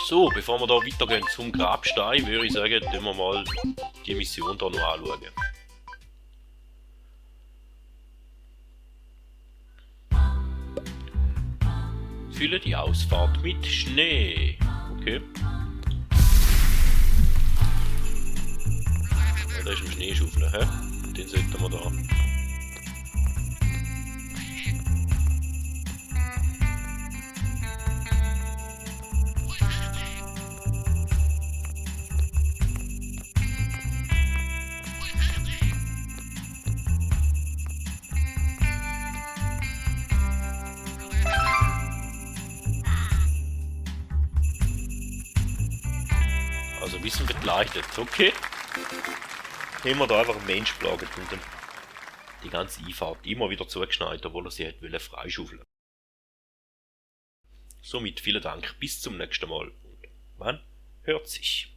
So, bevor wir da weitergehen zum Grabstein, würde ich sagen, tun wir mal die Mission da noch anschauen. Fülle die Ausfahrt mit Schnee. Okay. Ja, da ist ein Schneeschaufel, hä? Den sollten wir da. Also ein bisschen begleitet, okay. Haben wir da einfach einen Mensch plagen und dann die ganze Einfahrt immer wieder zugeschneit, obwohl er sie hätte freischaufeln. Somit vielen Dank, bis zum nächsten Mal und man hört sich.